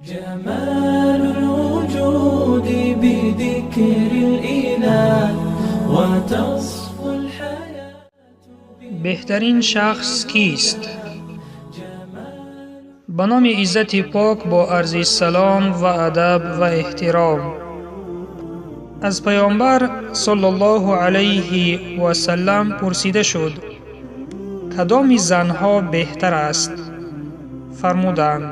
جمال الوجود بذكر الإله وتصفو الحياة. Беҳтарин шахс кист? Ба номи Иззати Пок, бо арзи салом ва адаб ва эҳтиром. Аз Паёмбар саллаллоҳу алайҳи васаллам пурсида шуд: кадоми занҳо беҳтар аст? Фармуданд: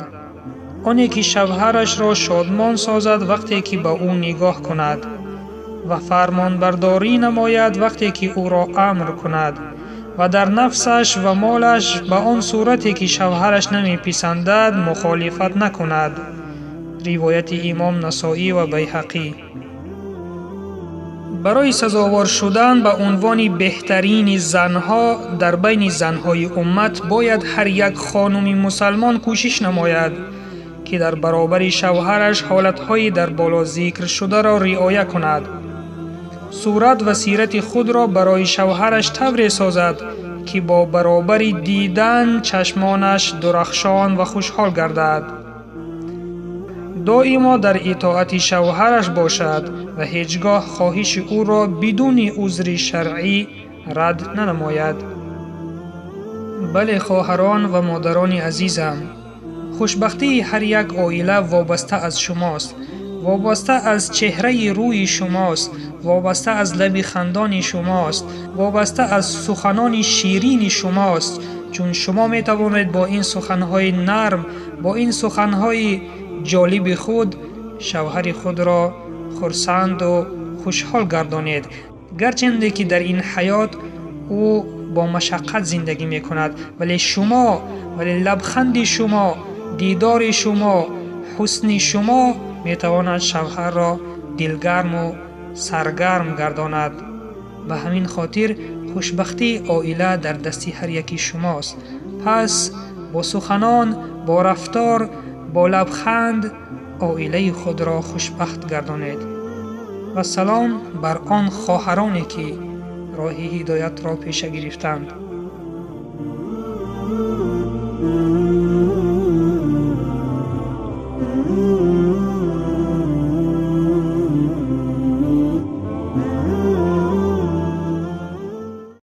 оне ки шавҳарашро шодмон созад, вақте ки ба ӯ нигоҳ кунад, ва фармонбардорӣ намояд, вақте ки ӯро амр кунад, ва дар нафсаш ва молаш ба он сурате ки шавҳараш намеписандад, мухолифат накунад. Ривояти имом Насоӣ ва Байҳақӣ. Барои сазовор шудан ба унвони беҳтарини занҳо дар байни занҳои уммат бояд ҳар як хонуми мусалмон кӯшиш намояд, ки дар баробари шавҳараш ҳолатҳои дар боло зикршударо риоя кунад, сурат ва сирати худро барои шавҳараш тавре созад, ки бо баробари дидан чашмонаш дурахшон ва хушҳол гардад, доимо дар итоати шавҳараш бошад ва ҳеҷ гоҳ хоҳиши ӯро бидуни узри шаръӣ рад нанамояд. Бале, хоҳарон ва модарони азизам, хушбахтии ҳар як оила вобаста аз шумост, вобаста аз чеҳраи рӯи шумост, вобаста аз лаби хандони шумост, вобаста аз суханони ширини шумост, чун шумо метавонед бо ин суханҳои нарм, бо ин суханҳои ҷолиби худ шавҳари худро хурсанду хушҳол гардонед. Гарчанде ки дар ин ҳаёт ӯ бо машаққат зиндагӣ мекунад, вале шумо, вале лабханди шумо, дидори шумо, ҳусни шумо метавонад шавҳарро дилгарму саргарм гардонад. Ба ҳамин хотир хушбахтии оила дар дасти ҳар яки шумост. Пас бо суханон, бо рафтор, бо лабханд оилаи худро хушбахт гардонед. Ва салом бар он хоҳароне, ки роҳи ҳидоятро пеша гирифтанд.